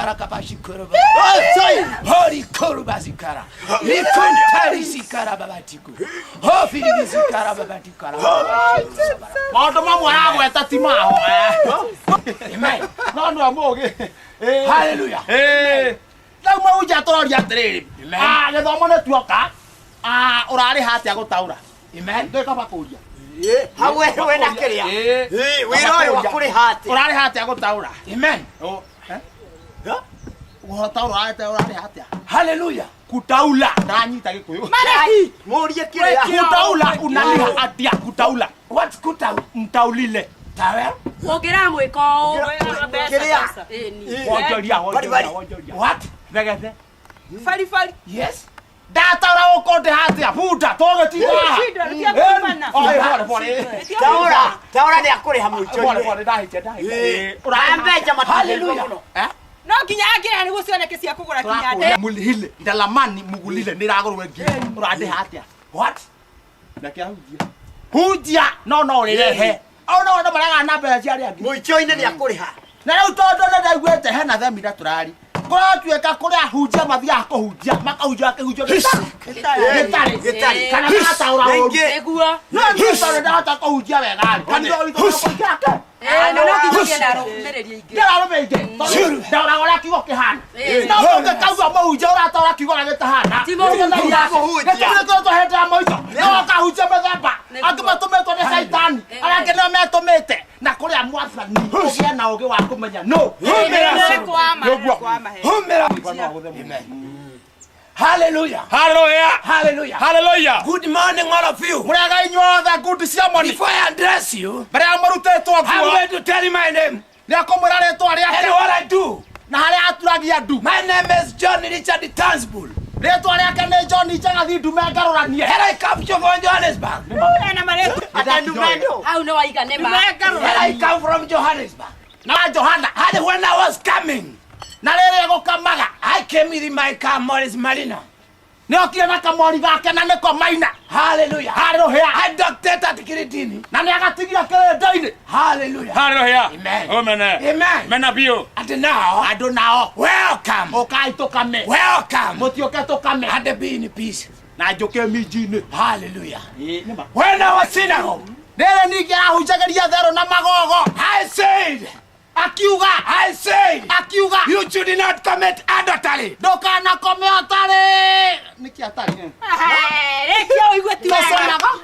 Sikara kabashikorova. Hori koruba sikara. Likuntari sikara babatiku. Hofiri sikara babatikara. Maũndũ mamwe aragweta ti maho. Amen. No nĩ mũgĩ. Hallelujah. Rĩu mũhunjia tũroria atĩrĩrĩ. Amen. Ah, gĩthomo nĩ tuoka. Ah, ũrarĩha atĩa gũtaũra? Amen. Ndĩ kaba kũria. Hau we wena kĩrĩa. Ĩĩ. Ĩĩ, wĩra ũyũ wa kũrĩha atĩa? Ũrarĩha atĩa gũtaũra? Amen. Oh, eh? Gũtaũra ũrarĩha atĩa? Hallelujah. Kutaula. Ndanyita gĩkũyũ. Mũrie kĩrĩa. Kutaula unaliha atĩa? Kutaula. What's kuta? Mtaulile. Tawe? Ũngĩramwĩka ũũ. Kĩrĩa. Ĩni. Wonjoria, Bari, bari. wonjoria, wonjoria. What? Thegethe. Bari bari. Yes. Ndataũra gũkũndĩha atĩa? Bunda, tũgĩtinda haha. Shida, tia kuibana. Oi, pole, pole. Taũra, taũra nĩ akũrĩha Pole, mũico-inĩ. pole, ndahĩtia, ndahĩtia. Ĩĩ. Ũrarĩha Mbeca matingĩrĩhwo Hallelujah. mũno. Eh? No nginya angĩrĩha nĩguo cioneke cia kũgũra kinya Tũrakũria mũlihile ndalamani mugulile nĩragũrwo ngiri ũrandĩha atĩa? What? Reke ahunjie. Hunjia no no ũrĩrehe. Au no andũ maregaga na mbeca cia arĩa angĩ. Mũico-inĩ nĩ akũrĩha. Na rĩu tondũ nĩ ndaiguĩte hena themina tũrari kũratuĩka kũrĩ ahunjia mathiaga kũhunjia makahunjia kĩhunjio gĩtarĩ Gĩtarĩ. kana magataũra ũru. Rĩngĩ. Nĩguo. No niĩ tondũ ndahota kũhunjia wega-rĩ kanitha witũ nĩũkũingĩra kĩ? Ĩĩ, na no nginya ũgĩe na arũmĩrĩri aingĩ. Ndĩrarũmĩrĩire tondũ ndaũraga ũrĩa kiugo kĩhana. Ĩĩ. No ũngĩkaigua mũhunjia ũrataũra kiugo ũrĩa gĩtahana. Ti mũhunjia. Mũhunjia. Gĩtũmĩtwo tũhĩndĩra mũico. No ũkahunjia mĩthemba. Nĩguo. Angĩ matũmĩtwo nĩ caitani. Ĩĩ. Arĩa angĩ nĩo metũmĩte. Na kũrĩa mwathani ũgĩe na ũgĩ wa kũmenya no. Nĩ kwama, nĩ kwama he. Humera. Hallelujah. Hallelujah. Hallelujah. Hallelujah. Good morning, all of you. Mũrĩega inyuothe ngundi cia moni. Before I address you, Mbere ya mũrutĩtwo I'm nguo. going to tell you my name Nĩekũmwĩra rĩtwa and rĩake what I do. na harĩa aturagia ndu. My name is John Richard Townsbull. Rĩtwa rĩake nĩ John Njagathi Ndume ngarũranie. And I come from Johannesburg. Ena marĩtwa. Atandumendo. Hau nĩ waiga nĩ ma. And I come from Johannesburg. Na Johana. And when I was coming, Na rĩrĩa gũkamaga. I came with my car, Morris Marina. Nĩokire na kamori gake na nĩko maina. Hallelujah. Hallelujah. I doctored at Kiritini. Na nĩagatigia kĩrĩndĩ-inĩ. Hallelujah. Hallelujah. Amen. Amen. Amen. Mena biũ. And now, Andũ nao. welcome. Ũkai tũkame. Welcome. Mũtiũke tũkame. And be in peace. Na njũke minji-inĩ. Hallelujah. When I was synagogue, Rĩrĩ ningĩ arahunjagĩria therũ na magogo. I said, Akiuga. I said, Akiuga. you should not commit adultery. Ndũkanakome ũtarĩ. Nĩkĩ atarĩ? Rĩkia ũigue ti wega. Tũconaga.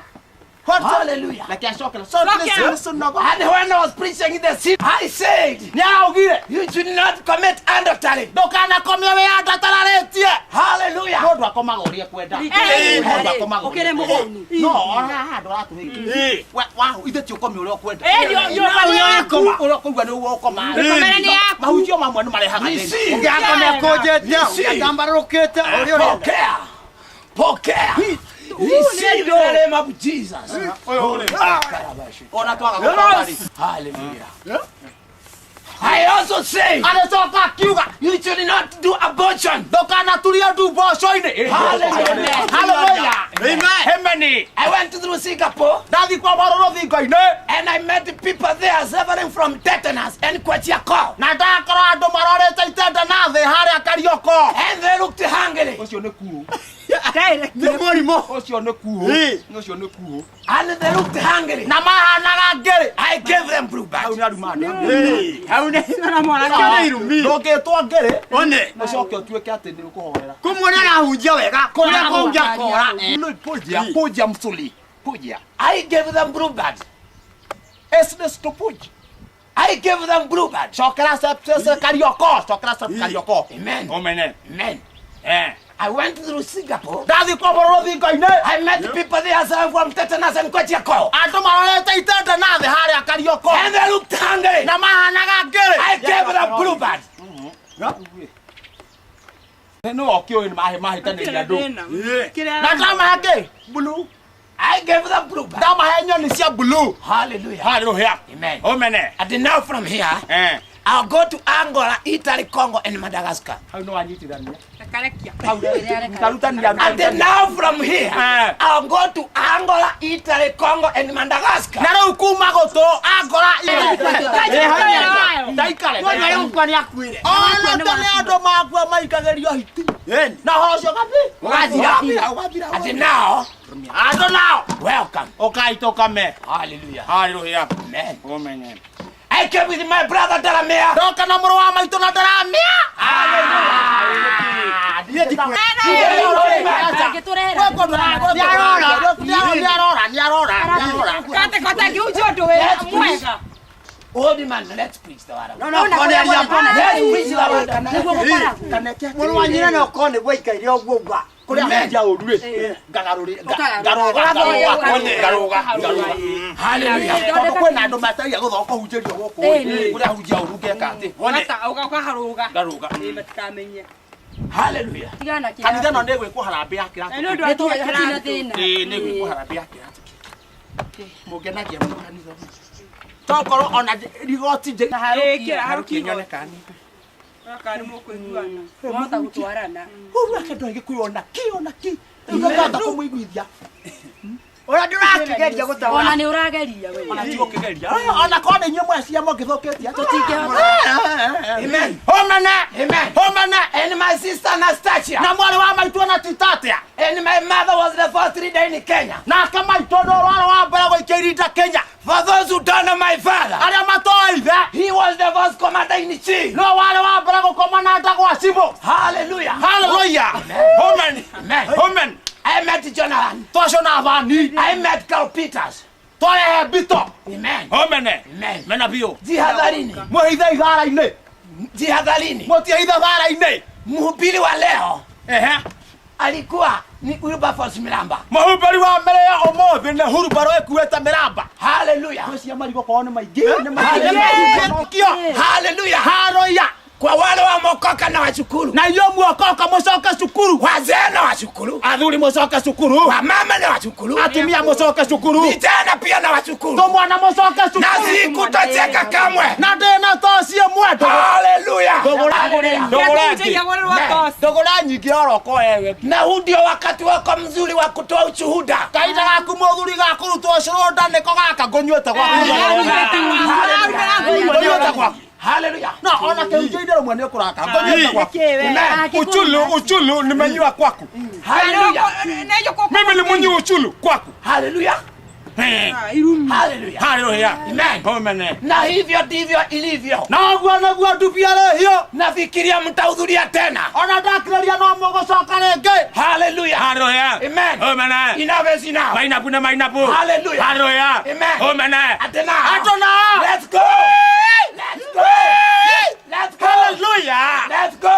Hallelujah. Reke acokere. Cokera. Tũconaga. And when I was preaching in the city, I said, Nĩ araugire. you should not commit adultery. Ndũkanakome wĩ andũ atararĩtie. Hallelujah. Mũndũ akomaga ũrĩa ekwenda. Ĩĩ. Mũndũ akomaga ũrĩa Ũkĩrĩ mũhũnu. No, ona haha ndũratũhĩtia. Ithe ti ũkomi ũrĩa ũkwenda. Ĩĩ, nyũmba nĩ yaku. Ũrĩa ũkũigua nĩguo ũkoma. Mĩkomere nĩ yaku. Mahunjio mamwe nĩ marehaga You thĩna. see, Ũngĩakoma kũnjĩte, see. ũngĩatambarũkĩte, ũrĩa ũrenda. Pokea. Pokea. Receive the name of Jesus. Ona twaga gũkoma rĩ. Hallelujah. I also say, Agĩcoka akiuga you should not do abortion. ndũkanaturie ndu mboco-inĩ. Hallelujah. Hallelujah. Amen. Amen. I went through Singapore Ndathiĩ kwa marũ rũthingo-inĩ and I met the people there suffering from tetanus and kwashiorkor. na ndakora andũ marorĩte itende na thĩ harĩa Karioko. And they looked hungry. Ũcio nĩ kuũ. Nĩ mũrimũ. Ũcio nĩ kuũ. Ĩĩ. Ũcio nĩ kuũ. And they looked hungry. Na mahanaga ngĩrĩ. I gave them blue Hau badge. nĩ aruma andũ. Ĩĩ. Hau nĩ Kĩo nĩ irumi. Ndũngĩtwo ngĩrĩ. One. Ũcoke ũtuĩke atĩ nĩ ũkũhorera. Kũmwe nĩ arahunjia wega. Kũrĩa kũngĩ akora. Puja, puja msuli. Puja. I gave them blue badge. Esnes to puj. I gave them blue badge. Cokera sep Karioko. Cokera sep Karioko. Amen. Amen. Amen. Eh. I went through Singapore. Ndathiĩ kwa marũ rũthingo-inĩ. I met people there suffering from tetanus and kwashiorkor. Andũ marorete itende na thĩ harĩa Karioko. And they looked hungry. Na mahanaga ngĩrĩ. I gave them blue badge. Nĩ ũkĩũĩ nĩ mahĩtanĩria andũ. Kĩrĩa Na ndamahe kĩ? Blue. I gave them blue badge. Ndamahe nyoni cia blue. Hallelujah. Hallelujah. Amen. Amen. And now from here, Eh. I'll go to Angola, Italy, Congo, and Madagascar. Hau no wanyitithania. Karekia. Hau tarutania. And then now from here, Eh. I'll go to Angola, Italy, Congo, and Madagascar. Na rĩu kuma gũtũ Angola ndaikare. Mũndũ arĩ gũkua nĩ akuire. Ona to nĩ andũ makua maikagĩrio hiti. Na ũhoro ũcio ũgathi? Ũgathira. Ũgathira. And now, Andũ nao. welcome. Ũkai tũkame. Hallelujah. Hallelujah. Amen. Ũmenye. I came with my brother Dalamea. Ndoka na mũrũ wa maitũ na ndaramĩa. Angĩtũrehera Nĩarora, nĩarora, nĩarora. Kate kota ngiunjia ũndũ wĩ mwega. Old man, let's preach the word of God. No, no, kone aria mbona. Let's preach the word of God. nĩguo gũkoragwo. Mũrũ wa nyina no korwo nĩguo aikaire ũguo uga. Kũrĩa hunjia ũru rĩ, Ũkagarũra. ngaruga, ngaruga, ngaruga. Hallelujah. Tondũ kwĩna andũ mataragia gũthoka kũhunjĩrio gũkũ rĩ, kũrĩa hunjia ũru ngeka atĩ. Ũkaharũga. Ngaruga. Ĩ matikamenye. Hallelujah. Tigana kĩratũ. Kanitha ĩno nĩ ĩgwĩkwo harambĩ ya Na kĩratũ. nĩ ũndũ wa Nĩtũ- hatirĩ thĩna. Ĩĩ, nĩ ĩgwĩkwo harambĩ ya kĩratũ. Mũngenagia mũno kanitha ũyũ. Tokorwo ona rigoti njĩ- Ĩ Harukie kĩra nyone kani. Gaka nĩ mũkũiguana. Mwahota gũtwarana. Ũru ake ndũĩ Gĩkũyũ ona kĩ ona kĩ. Rĩu ndũngĩhota kũmũiguithia. Ũrĩa ndũrakĩgeria gũtaũra. Ona nĩ ũrageria we. Ona ti gũkĩgeria. Ona korwo nĩ inyuĩ mwacia mũngĩthũkĩtie. Tũtingĩhota. Amen. Homene. Amen. Homene. And my sister Anastasia. Na mwarĩ wa maitũ ona ti tatia. And my mother was the first leader in Kenya. Nake maitũ nĩ ũrwarĩ wa mbere gũikia irinda Kenya. For those who don't know my father, Arĩa matoĩ ithe. he was the first commander in chief. No warĩ wa mbere gũkoma na nda gwa cibũ. Hallelujah. Hallelujah. Homen. Amen. Homen. I met Jonathan. Twacio Thani. I met Carl Peters. Twarehe Bito. Amen. Homene. Amen. Mena biũ. Jihadharini. Mwĩhithe ithara-inĩ. Jihadharini. Mũtiĩhithe thara-inĩ. Mhubiri wa leo Ehe. alikuwa ni Wilberforce Miramba. Mũhumbĩri wa mbere ya ũmũthĩ nĩ hurumbarũ ĩkuĩte mĩramba. Hallelujah. Cia marigũ kwao nĩ maingĩ. Nĩ Hallelujah. maingĩ. Hallelujah. Hallelujah. Kwa wale wa mokoka na washukuru. Na inyuĩ muokoka mũcoke cukuru. Wazee na washukuru. Athuri mũcoke cukuru. Wamama na washukuru. Atumia mũcoke cukuru. Vijana pia na washukuru. Tũmwana mũcoke Na cukuru. sikutocheka kamwe. Na ndĩna toci ĩmwe ndũgũ. Hallelujah. Ndũgũra- Ndũgũra Kĩra rwa toci. Ndũgũra nyingĩ oroko ewe. Na huu ndio wakati wako mzuri wa kutoa ushuhuda. Kahinda gaku mũthuri ga kũrutwo cũrũnda nĩko gaka ngũnyuĩte gwaku. Ngũnyuĩte gwaku. Hallelujah. No ona kĩhunjio-inĩ rĩmwe nĩ ũkũrakara. Ngũnyuĩte gwaku. Amen. Uchulu, uchulu nimenyua kwaku. Hallelujah. Mimi ni mwenye uchulu kwaku. Hallelujah. Hallelujah. Hallelujah. Amen. Homene. Na hivyo ndivyo ilivyo. Na ũguo nĩguo ndubia rĩhio. Nafikiria mtahudhuria tena. Ona ndakĩrĩria no mũgũcoka rĩngĩ. Hallelujah. Hallelujah. Amen. Homene. Enough is enough. Mainapu na mainapu. Hallelujah. Hallelujah. Amen. Homene. Atena. Atona. Let's go. Let's go. Let's go. Hallelujah. Let's go.